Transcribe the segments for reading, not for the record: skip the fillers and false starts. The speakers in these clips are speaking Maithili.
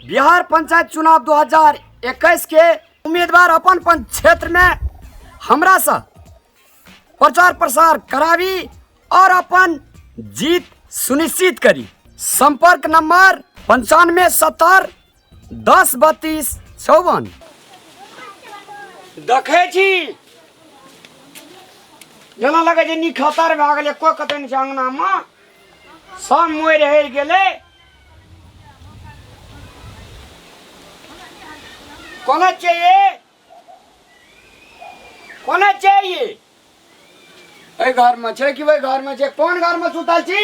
बिहार पंचायत चुनाव 2021 के उम्मीदवार अपन अपन क्षेत्र में हमरा से प्रचार प्रसार कराबी और अपन जीत सुनिश्चित करी। संपर्क नंबर 95 70 10 32 54। देखै छी जेना लगै छै निखतर भए गेलै, कोइ कतौ नहि छै अङ्गनामे, सब मरि हरि गेलै। कोना चाहिए, कोना चाहिए? एहि घरमे छै कि ओहि घरमे छै? कोन घरमे सुतल छी?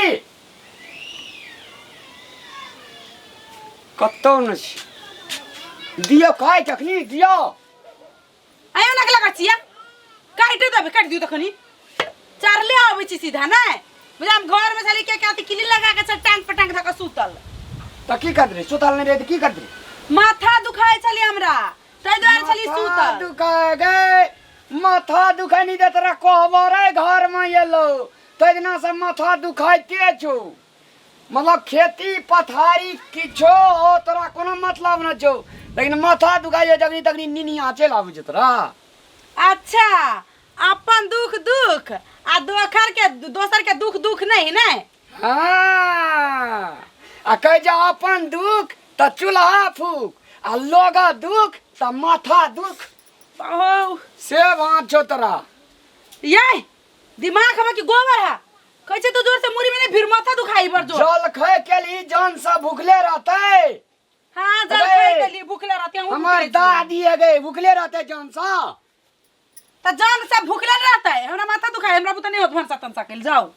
कतौ नहि छी। दियौ खाइ जखनी दियौ। आयो नक लगा छिया काटि देबै, काटि दियौ तखनी चढ़ले आबै छी सीधा नै बुझा। हम घर में छली के के किली लगा के छल टांग पर टांग धऽ के सुतल। तऽ की करतै? सुतल नहि रहै तऽ की करतै? माथा दुखाइ छली हमरा, ताहि दुआरे छली माथा सुतल। दुखाय गए, माथा दुखाय नहीं दे तोरा कहबो रे। घर में एलो तै दिना से माथा दुखाइते छौ। मतलब खेती पथारी किछो हो तोरा कोनो मतलब न छौ, लेकिन माथा दुखाइ छै जखनी तखनी निनिया चलि आबै छौ तोरा। अच्छा, अपन दुख दुख आ दोसर के दोसर के दुख दुख नहीं ने? हाँ, आ कहै छै अपन दुख तऽ चूल्हा फूक आ लोग दुख तऽ माथा दुख। ओ से बात छौ तोरा। ये दिमाग हवा कि गोबर है? कहै छै तो जोर से मुरी में नहीं, फिर माथा दुखाई बर जोर। जल खाए के लिए जान सब भूखले रहते। हाँ, जल अरे, खाए के लिए भूखले रहते हैं। हमार दादी है गए, भूखले रहते जान सा। त जान सब भूखले रहता है। हमरा माथा दुखाई, हमरा बुता नहीं होत भनसा तनसा कइल जाओ।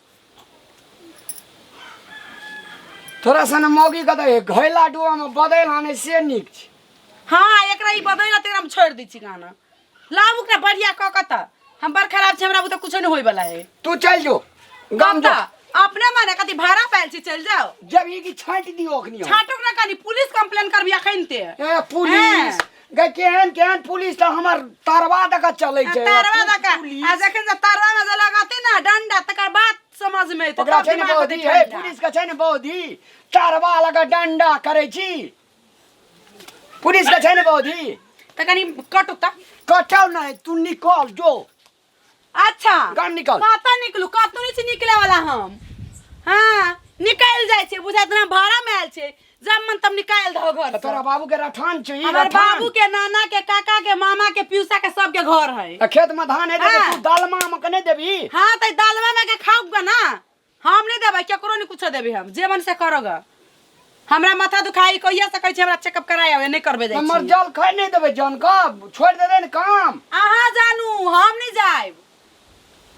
थोड़ा सा मौगी का तो घैला डुआ में बदल आने से नीक छै। हाँ, एकरा ई बदल तेरा हम छोड़ दै छी। गाना लाब ओकरा बढ़िया क क त हम बड़ खराब छै, हमरा बुता कुछो नहीं होय वाला है। तू चल जो गाम जो। कतऽ? अपने माने कथी भाड़ा पायल छी? चल जाओ। जब ई की छाँटि दियो अखनी हम। छाटुक ना, कनी पुलिस कंप्लेन करबी अखन ते। ए पुलिस गए, केहन केहन पुलिस तऽ हमर तरवा दऽ कऽ चलै छै। तरवा दऽ कऽ पुलिस। आ जखन से तरवा में जे लगते ना डंडा तकर बाद समझ में एतै, ओकरा तब छै ने दिमाग बौधी होतै हे। ठंडा। पुलिस के छै ने बौधी, तरवा लगा डंडा करै छी। पुलिस के छै ने बौधी। तऽ कनी कटु तऽ। कटौ नहि, तू निकल जो। अच्छा। गाम निकल। कतऽ निकलू? कतौ नहि छी निकले वाला हम। हाँ, निकलि जाइ छै, बुझाइत ना भाड़ा में आयल छै, जब मन तब निकालि दहो घर से। तोरा बाबू के रठान छै ई? हमर रठान। बाबू के, नाना के, काका के, मामा के, पियूसा के, सबके घर है। तऽ खेत में धान हेतै तऽ हाँ। तू दालमा मे के नहि देबही? हाँ, तऽ दालवा में के खाऊ ग ना। हम नहीं देबै केकरो, नहीं कुछो देबै हम, जे मन से करोगे। हमरा माथा दुखाई कहिया से कहै छै हमरा चेकअप कराय आवे, नहीं करबे जाइ हमर छी। जल खाइ नहि देबै जन के, छोड़ि देबै ने काम। अहाँ जानू, हम नहीं जायब।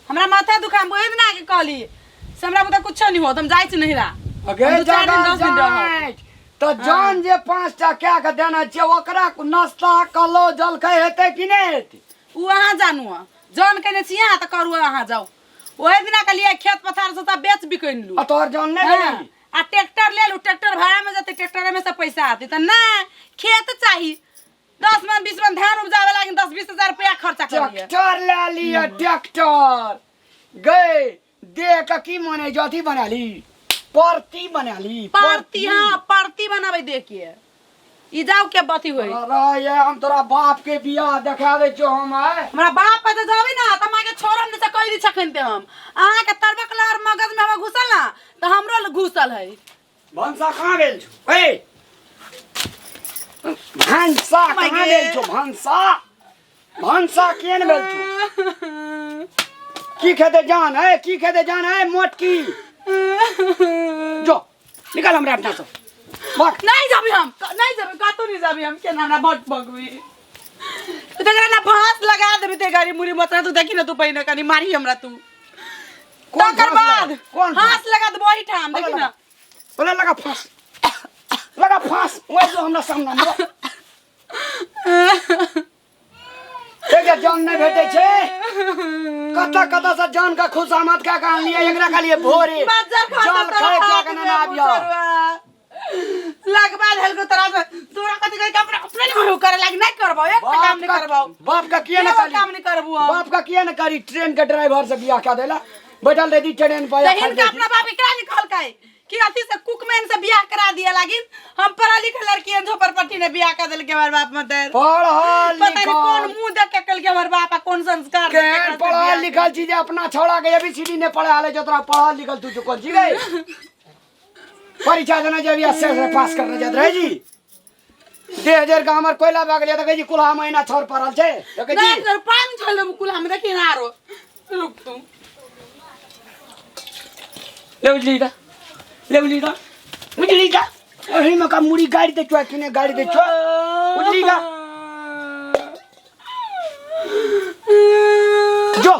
हमरा माथा दुखाई ओहि दिना के कहली से हमरा बुते कुछो नहीं होत, हम जाइ छी नहिरा। अगे हम दू चारि दिन जगह 10 दिन रहब। जाइत तऽ जन जे 5टा कए के देने छियै ओकरा नाश्ता कलो जलखै हेतै कि नहि हेतै? उ अहाँ जानू, जन केने छी अहाँ तऽ करू, अहाँ जाउ। ओहि दिना कहलियै खेत पथार से सब बेच बिकनि लू। आ तोहर जन नहि हाँ, भेलै? आ ट्रैक्टर ले लू, ट्रैक्टर भाड़ा में जेतै, ट्रैक्टर में से पैसा आते। तऽ नहि, खेत चाही। 10 मन 20 मन धान उपजावे लागी 10-20 हजार रुपया खर्चा करिए। ट्रैक्टर ले लिअ ट्रैक्टर गए देह के की मने जो अथी बना ली, परती बना ली। परती, हाँ, परती बनावे देखिए ई जाओ के बथी होई। अरे ये हम तोरा बाप के बियाह देखा दै छियौ हम आइ। हमरा बाप पे तऽ जाबी ना तऽ माय के छोड़म नहीं से कहि दी छखन ते हम अहाँ के तरबक लहर मगज में हमरा घुसल ना तऽ हमरो घुसल है। भनसा कहाँ गेल छौ? ए भनसा माय कहाँ गे। गेल छौ? भनसा, भनसा केहन भेल छौ? की खेतै जान है, की खेतै जान है मोटकी? जो निकाल हमरा अपना से भाग। नहीं जाबी हम, नहीं जाबी, कतौ नहीं जाबी हम। केना ना भट भगवी तू तकरा ना फांस लगा देबी ते गाड़ी मुरी मत तू देखी ना तू पहिने कनी मारी हमरा तू। कौन तकर फांस लगा? बाद कौन फांस लगा देबो ओही ठाम, देखी ना। बोले लगा फांस, लगा फांस ओए जो हमरा सामना में एक जान नहीं भेटे छे। कतऽ कतऽ से जान का खुशामद कए के आनलियै एकरा कहलियै भोरे बज्जर खा जल खाए के के ना आबियौ। लगबा धेलको तोरा से, तोरा कथि कहि के अपने अपने नहीं होय करे लागी, नहीं करबो एक काम नहीं करबो। बाप का किया ना एगो करी काम नहीं करबो हम। बाप का किया ना करी ट्रेन के ड्राइवर से बियाह कऽ देला, बैठल रहती ट्रेन पर। तऽ हिनका अपना बाप एकरा नहीं कहलकै कि अथी से कुकमैन से बियाह करा दिया लागिन। हम पढ़ा लिखल लड़की हैं, झोपड़पट्टी ने बियाह कर देलके हमर बाप मदर। पढ़ल पता नहीं कौन लिखल मुंह देख के कल के हमर बाप आ कौन संस्कार देख के केहन एकरा से पढ़ल बियाह लिखल छी जे अपना छौड़ा के एबीसीडी ने पढ़ा ले जो तोरा पढ़ल लिखल तू चुकल छी गई। परीक्षा देना जब या से पास करने जात रहे जी। 2000 का हमर कोयला भए गेलै तऽ कहै छी कुल्हा महीना छौर पड़ल छै तऽ कहै नहीं छी सर, पानि छोड़ि देबौ कुल्हा में, देखी ना आरो। रुक तू। ले उजली दा, ले उजली दा, उजली दा। एहिमे का मुड़ी गाड़ि दै छौ कि नहि गाड़ि दै छौ? उजली दा। जो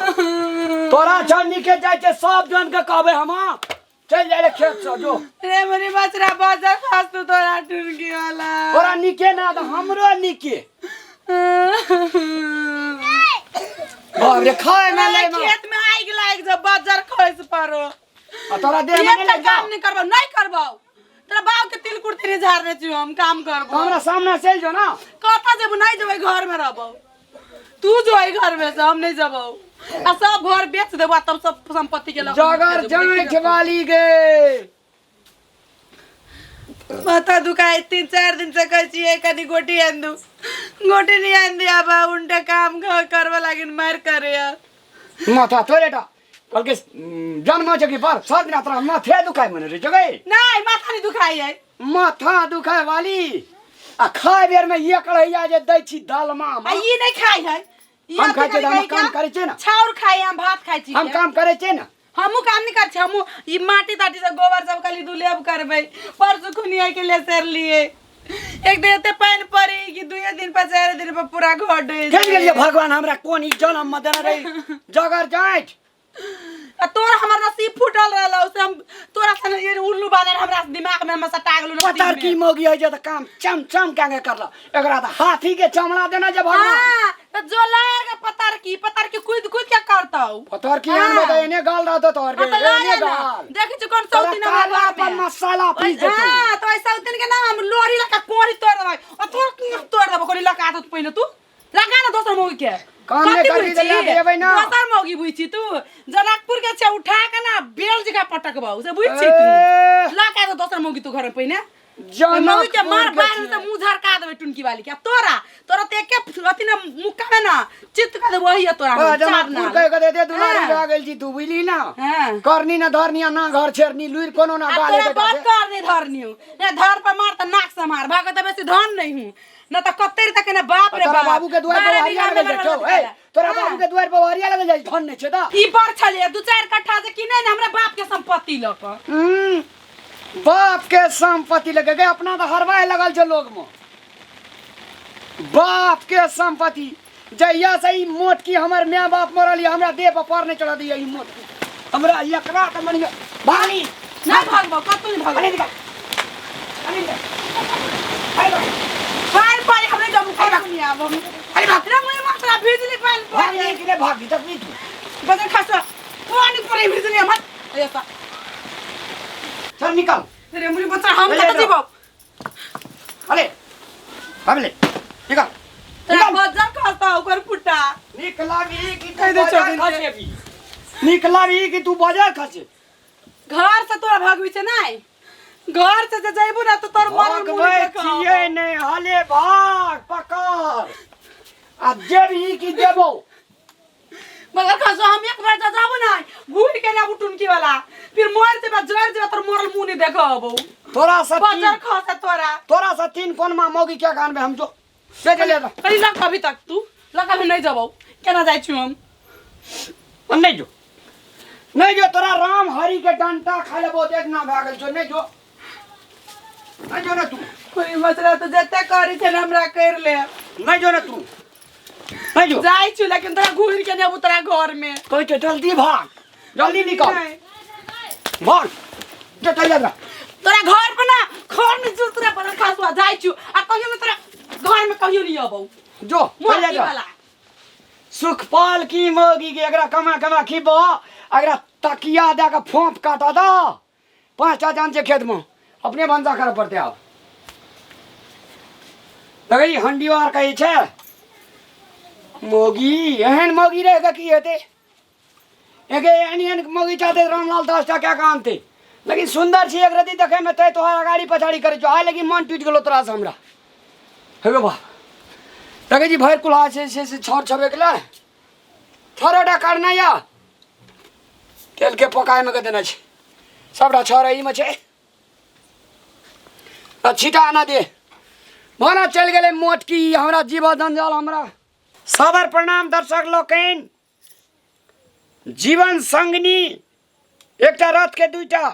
तोरा छौ नीके जाइ छै सब जन के कहबै हम। चल जाय रे खेत से जो। रे मरी बचरा बाजार खास तू तोरा टुनकी वाला। तोरा नीके ना तऽ हमरो नीके। बाप रे खाय में ले में। खेत में आगि लाग जा बाजार खस पड़ो। आ तोरा देह में एकटा नहीं लाग काम नहीं करबो, नहीं करबो। तोरा बाप के तिल कुर्ती नहीं झाड़ने छियो, हम काम करबो। हमरा सामने चल जो ना। कतऽ जेबो? नहीं जेबै, घर में रहबो। तू जो है घर में से, हम नहीं जेबो। आ सब घर बेच देबो आ तब सब संपत्ति के लऽ कऽ जगर जेबो। जाँच वाली गे। माथा दुखाय 3-4 दिन से कहै छियै कनि गोटी आनि दू, गोटी नहीं आनि दिया बा, उनटा काम करबऽ लागिन मारि करैया। माथा तोरे टा कहलकै जन्म छै कि पर सब दिना तोरा माथे दुखाय मने रे जगै। नहीं माथा नहीं दुखाय है। माथा दुखाय वाली आ खाय बेर में एक कढ़ैया जे दै छी दालमा आ ई नहीं खाय है। ई हम खाय छियै अथी तऽ हम करै काम क्या? करै छियै ना। छाउर खाय हम भात खाय छी। हम काम करै छियै ना। हमहूँ काम नहीं करै छियै, हमहूँ ई माटी ताटी से गोबर सब खाली दुलेब करबै। परसू खुनिया के लिए सर लिए एक दिन एते पानि पड़ी कि दुए दिन पर 4 दिन पर पूरा घर डूबि केहन गेलियै भगवान हमरा कोन ई जन्म में देने रही जगर जाँच। आ तोरा हमर नसीब फूटल रहल, से हम तोरा सन ये उल्लू बानर हमरा दिमाग में हम सटा गेलौ नसीब पता में। की मौगी है जे तऽ काम चम चम के करल, एकरा तऽ हाथी के चमड़ा देना जे भगवान। हाँ, तऽ जो लाग पतर की, पतर की कूद कूद के करतौ। पतर की एहन हाँ। बता, एने गाल रहतौ तोहर के, हाँ, तऽ ला एने ले ना। गाल। देखै छी कोन तोरा सौतीन हमरा काला घर में। अपन मसाला पीस देतौ। हाँ, तऽ ओइ सौतीन के ना हम लोरी लगा कोड़ी तोड़ देबै। आ तोर की तोड़ देबौ, कोड़ी लगा देतौ पहिने तू। लगा ना दोसर मौगी के। काम नहि कथी करबी तऽ बुझै लए छी? के एबै ना। दोसर मौगी बुझै छी तू। जनकपुर के छै उठा के ना बेल जकाँ पटकबौ, से बुझै छी तू। ए। लगा दे दोसर मौगी तू घर में पहिने। जनकपुर मौगी के मार के बार छियै। से मुंह झरका देबै टुनकी वाली के। आ तोरा, तोरा तऽ एके अथी ना मुक्का में ना चित्त कऽ देबौ, वही है तोरा ओ, हम, चार जनकपुर नाल। कहि कऽ दे दे, दुलारी हाँ। भए गेल छी तू, बुझली ना? हाँ। करनी ना धरनी आ ना घर छेड़नी, लुरि कोनो ना आ गाले तोरा बेटा बात से। करनी धरनी हूँ। ने धर पर मार तऽ नाक से मार, भागो तऽ बेसी धन नहीं हूँ। न तऽ कते तक ने बाप रे तोरा बाप। बाबू के दुआर पर बारह हरिया बीघा लगल में जाइ छौ, बर्बाद ए, कएला। तोरा हाँ। बाबू के दुआर पर हरिया लगल जाइ, धन नहि छै तऽ। ई बड़ छलियै, 2-4 कट्ठा से किने ने हमरा बाप के संपत्ति लऽ कऽ। बाप के संपत्ति लगे गए, अपना तऽ हरवाए लगल छै लोग में। बाप के संपत्ति जहिया से ई मोटकी हमर my बाप मरल ये, हमरा देह पर पर नहीं चढ़ा दिया ई मोटकी। हमरा एकरा तऽ मनियो भागी। नहीं भागबो, कतौ नहीं भागबो। अरे निकल। अरे निकल। अरे भाग। पानि पानि हमरे जब उठा के नहीं आबो। अरे भाग। रे मुई मात्रा बिजली पानि भाग पड़े। नहीं कि नहीं भागी तक नहीं तू। बजर खसो। पानि पड़े बिजली हमर। अरे सा। चल निकल। रे मुई बच्चा हम ले कतऽ ले। जेबो? अरे भाग ले। निकल। तोरा निकल। बजर खसता ओकर फुटा। निकलाबी कि तू कहि दे बाजार चौधरी के। खसेबी? निकलाबी कि तू बाजार खसे? घर से तोरा भगबी छै नै? घर से जे जइबू ना तऽ तोर मरल मुँह भगबै देखब। छियै नै, हाले भाग पकड़। आ जेबही कि देबौ? मगर खसो हम एक बार जाबो ना घूर के ना टुनकी वाला, फिर मर जेबा जर जेबा तोर मरल मुँह नहीं देखबौ। तोरा से बजर तीन खसे तोरा। तोरा से 3 कोनमा मौगी क्या कानबे हम जो। ले चले जा। अरे लग अभी तक तू लग अभी नहीं जबौ, केना जाइ छी हम? नहीं जो, नहीं जो, तोरा राम हरि के डंटा खा लेबो देख ना भए गेल छौ। नहीं जो, नहीं जो ना तू। कोई मसला तो जते करी छै हमरा कर ले। नहीं जो ना तू, नहीं जो। जाइ छी लेकिन तोरा घूर के नेबू तोरा घर में। कहै छै जल्दी भाग, जल्दी निकल, नहीं। भाग, जो चल जा। तोरा घर पर ना घर में जुल तोरा पर खसुआ जाइ छी आ कहियो में तोरा घर में कहियो नहीं अबौ। जो, चल जा, मोती जो। वाला। सुखपाल की मौगी के एकरा कमा कमा खिबो, एकरा तकिया दए के फोंप काटा दो। 5टा जान छै खेत में, अपने भनसा करऽ पड़तै आब। लगै हंडियो आर कहै छै मौगी, एहन मौगी रहि कऽ की हेतै? एगे एहन एहन मौगी चाहतै रामलाल 10टा कए कऽ आनतै। लेकिन सुन्दर छी एक रति देखैमे तै तोहर अगाड़ी पछाड़ी करै छौ आइ, लेकिन मन टूटि गेलो तोरासँ हमरा। हे गो बा, देखै छी भरि कुल्हा छै से छर छबे गेलै, छरेटा काटना या तेलके पकायमे के देने छै, सबटा छर एहिमे छै। आ छीटा आना दे भना चलि गेलै मोटकी, हमरा जीव जंजाल हमरा। सादर प्रणाम दर्शक लोकनि। जीवन संगनी एकटा रथके दुईटा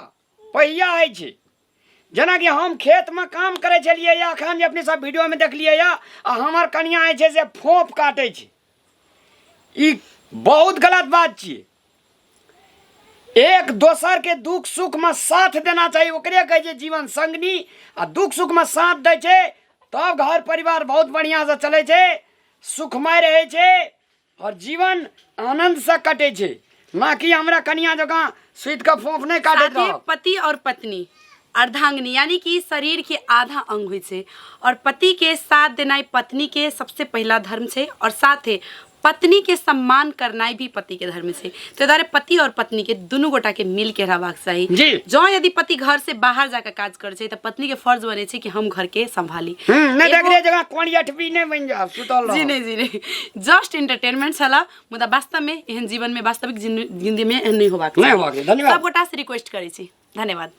पहिया होइ छै। जेनाकि हम खेतमे काम करै छलियै या एखन जे अपने सब वीडियोमे देखलियै या, आ हमर कनिया जे छै से फोप काटै छै, ई बहुत गलत बात छियै। एक दोसर के दुख सुख में साथ देना चाहिए, ओकरे कहै छै जीवन संगनी। आ दुख सुख में साथ दै छै तब घर परिवार बहुत बढ़िया से चलै छै, सुखमय रहै छै और जीवन आनंद से कटे छै, ना कि हमरा कनिया जकाँ सुति कऽ फोफ नहि काटैत साथे रहब। पति और पत्नी अर्धांगिनी यानी कि शरीर के आधा अंग होइ छै, और पति के साथ देनाइ पत्नी के सबसे पहिला धर्म छै, और साथे पत्नी के सम्मान करनाइ भी पति के धर्म छै। ताहि दुआरे पति और पत्नी के दुनू गोटा के मिल के रहबाक चाही। जँ यदि पति घर से बाहर जाके काज करै छै तऽ पत्नी के फर्ज बनै छै कि हम घर के सम्भाली। नहि देखले जगह कोन भी नहि बनि जायब सुतल जी नहि, जी नहि, जस्ट इंटरटेनमेंट छला, मुदा वास्तव में एहन जीवन में वास्तविक जिंदगी में एहन नहि होबाक नहि होबाक। धन्यवाद। सब गोटा से रिक्वेस्ट करै छी, धन्यवाद।